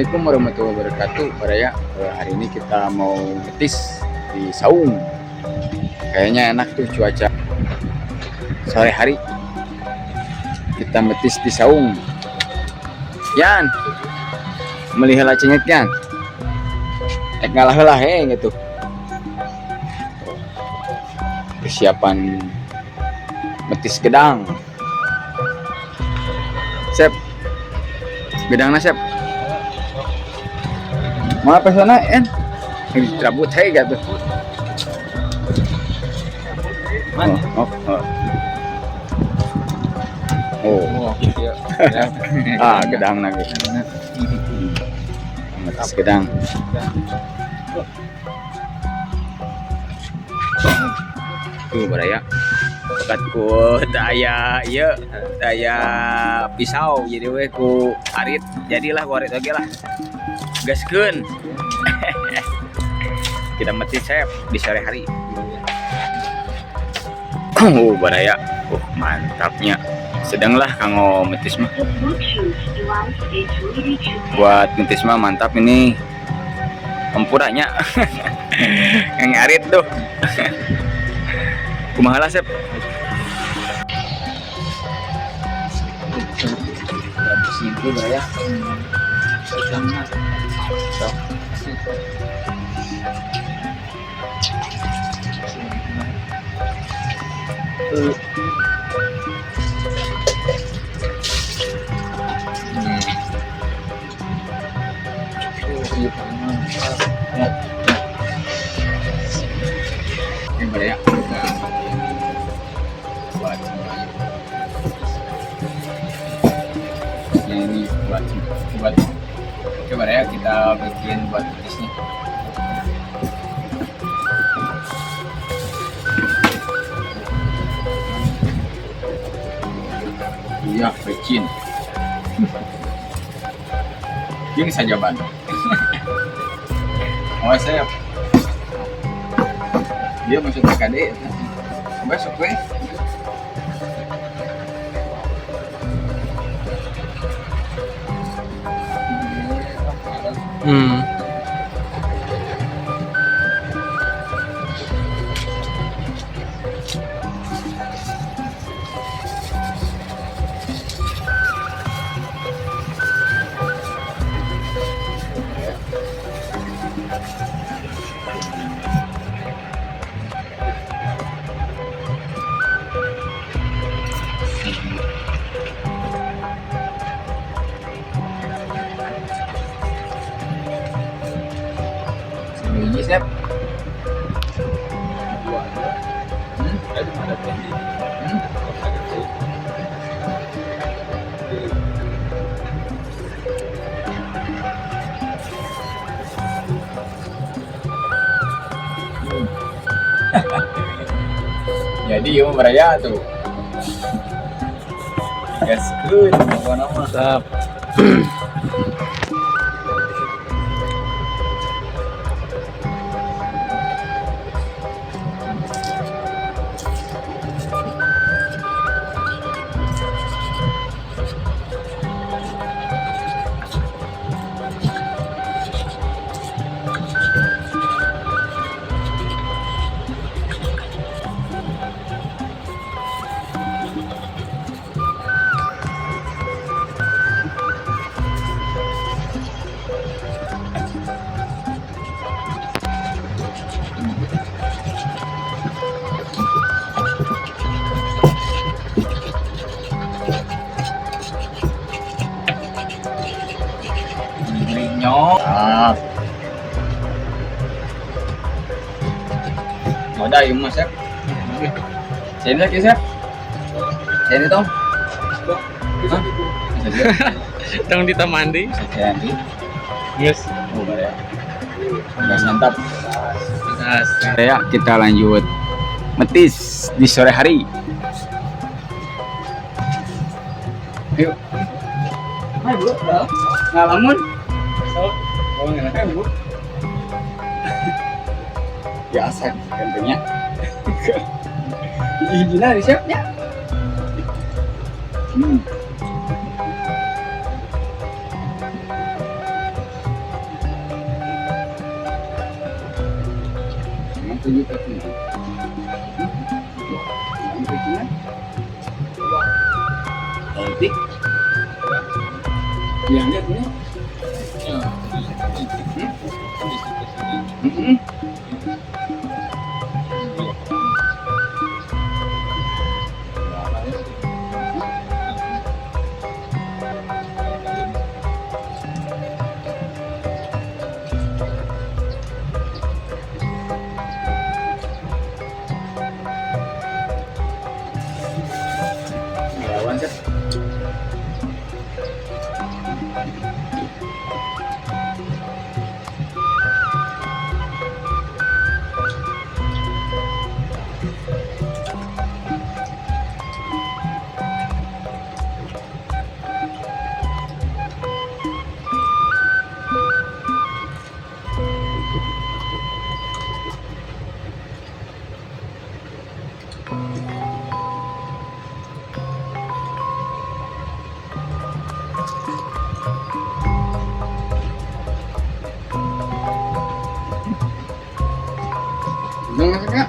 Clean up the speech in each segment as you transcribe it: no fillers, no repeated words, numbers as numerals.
Assalamualaikum warahmatullahi wabarakatuh. Baraya, hari ini kita mau metis di Saung. Kayaknya enak tuh cuaca sore hari. Kita metis di Saung. Yan, melihat cengek yan. Ek ngalah heula he gitu. Persiapan metis gedang. Sep. Gedangna sep. Mau apa sana en? Rambut he gitu. Oh, oh, oh. Oh. Ah, gedang lagi. Metis gedang. Tuh baraya. Pekat ku daya ieu, daya pisau jadi we ku arit. Jadilah ku arit oge lah. Gaskeun. Kita metis chef di sore hari. Oh, baraya. Oh, mantapnya. Sedanglah kanggo metis mah. Buat metis mah mantap ini. Tempuranya. Yang ngarit tuh. Kumaha lah, Sep? Bersihin dulu baraya. Sok. Ini baraya. Kita buat ini buat buat coba ya kita bikin buat petisnya. Iya, pecin. Ini saja ban. Oh, saya. Dia masuk TKD. Besok we. Ini siap. Hmm? Hmm? Jadi ieu mah baraya tuh. Gaskeun pokona mah. Mantap. Nyok. Ah. Ada ieu mah, Sep. Sini lagi, Sep. Sini tong. Hah? Tong ditamandi. Bisa jadi. Yes. Oh, baraya. Gas mantap. Gas. Ya, kita lanjut metis di sore hari. Yuk. Hai, Bu. Ngalamun? Oh, nggak Bu. Biasa tentunya. Gila siapnya. 1 juta cuma. Sampai cuma. Leutik. Yang lihat ini. Hmm? Lawan sih. Udah nggak, Kak?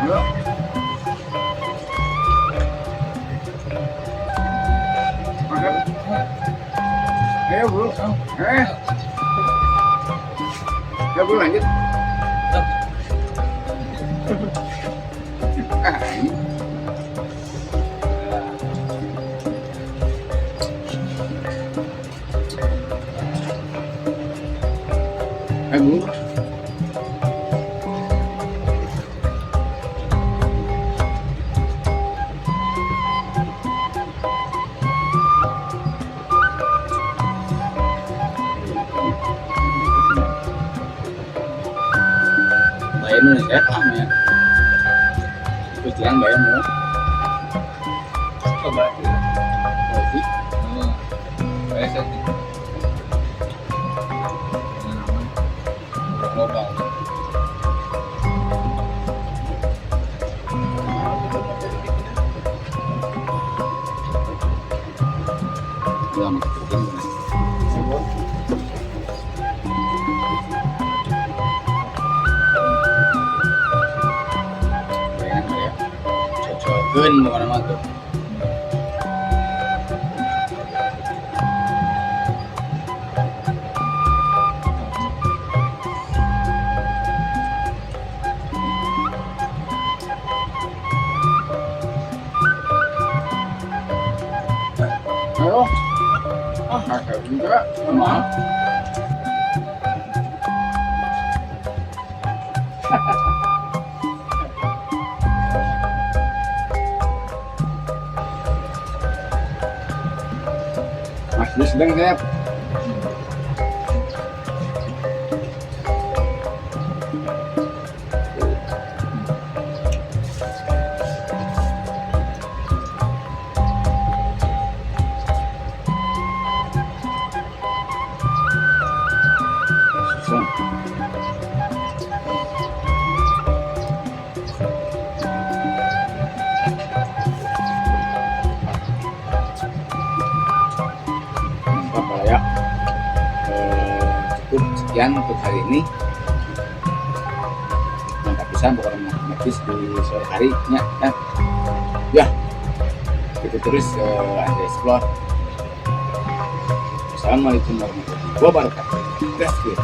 Ayo. Makan. Ayo, Bro. Eh. Ya, Bro, lanjut. Ah, ini. Ayo, Bro. Bayar mana ya? Ah, ya. Kecilan bayar mana? Coba. Kopi. Oh. Bayar sih. Global. Lama kepiting. Bayangan ya. Cocokeun pokokna mah tuh. Ayo. Ah, kakak juga. Maaf. Mas, ini sedang saya. Susun. Mantap lah ya. Cukup sekian untuk hari ini. Mantap pisan pokoknya habis di sore hari nya ya. Ya. Itu terus Anda explore. Wassalamualaikum warahmatullahi wabarakatuh. That's it.